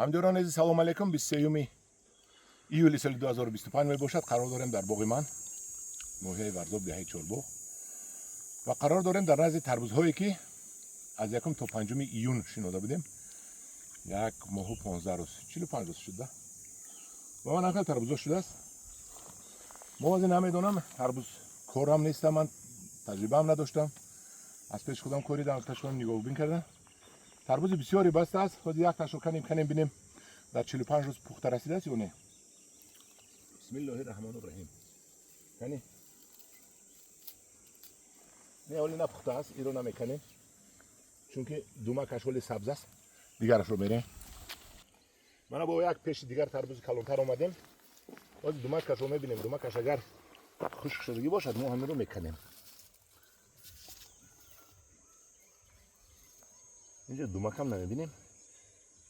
Ҳамдиёрон азиз, салом алейкум. 23 июли соли 2025 мебошад. Қарор дорем дар боғи ман, ноҳияи Варзоб, деҳаи Чорбоғ, ва қарор дорем дар назди тарбузҳое, ки аз 1 то 5 июн шинода будем. 1 моҳу 15 рӯз, 45 рӯз шуда ва ман ақал тарбузҳо шудааст. Мо ҳозир намедонам, тарбуз корам нестам, ман таҷрибаам надоштам, аз пеши худам коридам, аз пеши худам нигоҳубин кардам. Тарбузи бисёре баста аст. Ҳозир як ташо канем, канем, бинем, дар 45 рӯз пухта расидааст ё не. Бисмиллоҳи раҳмони раҳим. Кани, не, ҳоли напухта аст, иро намеканем, чунки думакаш ҳоли сабз аст. Дигарашро мерем. Мана бо як пеши дигар тарбузи калонтар омадем. Ҳозир думакашро мебинем. Думакаш агар хушк шудагӣ бошад, мо ҳаминро меканем. Инҷо думакам намебинем,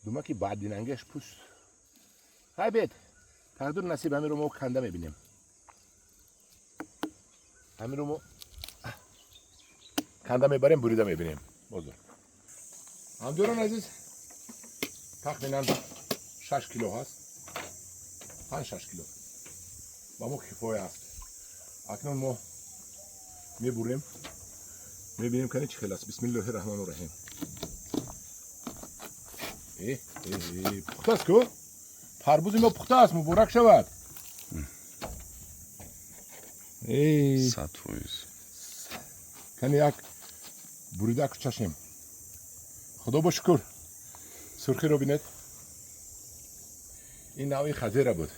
думаки баъдинангеш пӯст. Ҳай, бед, тақдиру насиб. Ҳаминро мо канда мебинем. Ҳаминро мо канда мебарем, бурида мебинем. Бозор, ҳамдиёрон азиз, тахминан 6 кило ҳаст, 5-6 кило ба мо кифоя аст. Акнун мо мебурем, мебинем, кани, чӣ хел аст. Бисмиллоҳи раҳмону раҳим. Пухта аст ку, тарбузи мо пухта аст, муборак шавад. 100%. Кани, як буридаку чашем. Худо бо шукр, сурхиро бинед. Ин навъи хазера буд.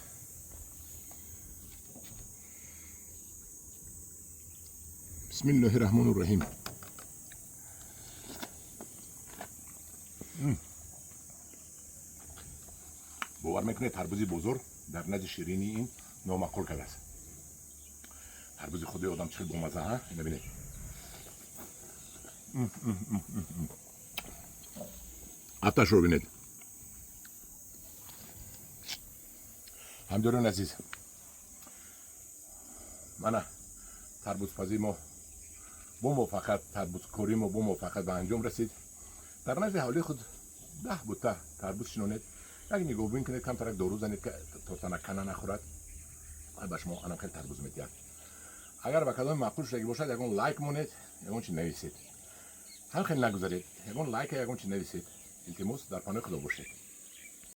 Бисмиллоҳи раҳмону раҳим. Бовар мекунед, тарбузи бозор дар назди ширини ин номаъқул кардааст. Тарбузи худи одам чӣ хел бомаза, ҳа? Ина бинед. Аташро бинед. Ҳамдиёрон азиз, мана тарбузпазии мо бо муваффақият, тарбузкории мо бо муваффақият ба анҷом расид. Дар назди ҳавлии худ 10 бута тарбуз шинонед, як нигоҳубин кунед, камтарак дору занед, ки то танаккана нахӯрад, ба шумо анам хеле тарбуз медиҳад. Агар ба кадоми маъқул шудагӣ бошад, ягон лайк монед, ягон чи нависед. Ҳам хеле нагузаред, ягон лайка, ягон чи нависед, илтимос. Дар паноҳи Худо бошед.